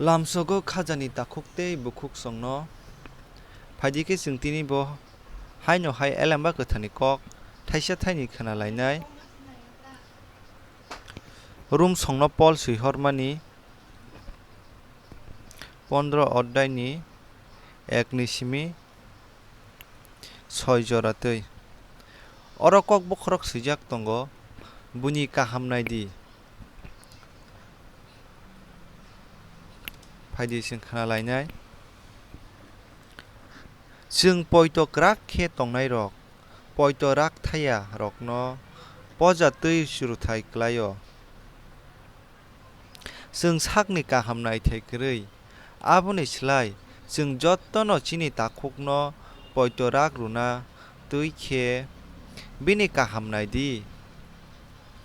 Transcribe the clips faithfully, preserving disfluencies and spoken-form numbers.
Lamsogo khajani takhuk tei bukhuksongno. Phaidi khe chwng tini bo haino hai Elemba Kwtharni kok thaisa thaini khna lainai. Rum songno Pol swihormani pondro oddaini ekni simi soi jora twi. Oro kok bokhorok swijak tongo, "Buini kaham nai di." Phaidi chwng khna lainai. Chwng poito kwrak khe tongnairok, poito rak thaya rokno poja twi chwrwthai klaio. Chwng sakni kaham naithai kwrwi, aboni slai chwng jotono chini takhukno poito rak rwna twi khe bini kaham nai di.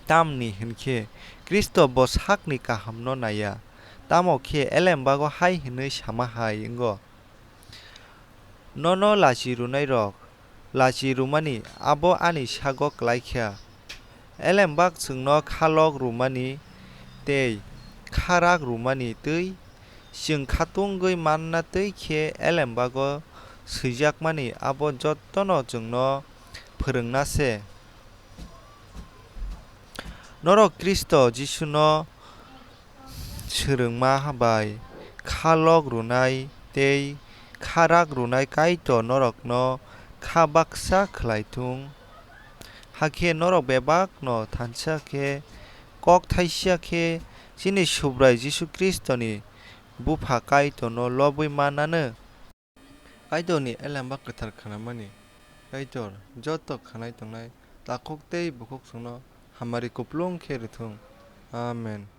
Tamni hwn khe Khristo bo sakni kahamno naiya, tamo khe Elembago hai hwnwi sama hai wngo, "Nono lachi rwnairok lachi rwmani abo ani sago klai kha. Elembak chwngno kha lok rwmani tei kha rak rwmani twi chwng khatungwi manna twi khe Elembago swijakmani abo jotono chwngno phwrwngna se." Norok Khristo Jisuno swrwngma bai kha lok rwnai tei kha rak rwnai Kaitor norokno kha baksa khlai thung. Hakhe norok bebakno thansa khe kok thaisa khe chini Subrai Jisu Khristoni Bupha Kaitorno lobwi mananw. Kaitorni Elemba Kwthar khnamani Kaitor joto khanai tongnai takhuk tei bukhuksongno hamari kuplung khe rwthung. Amen.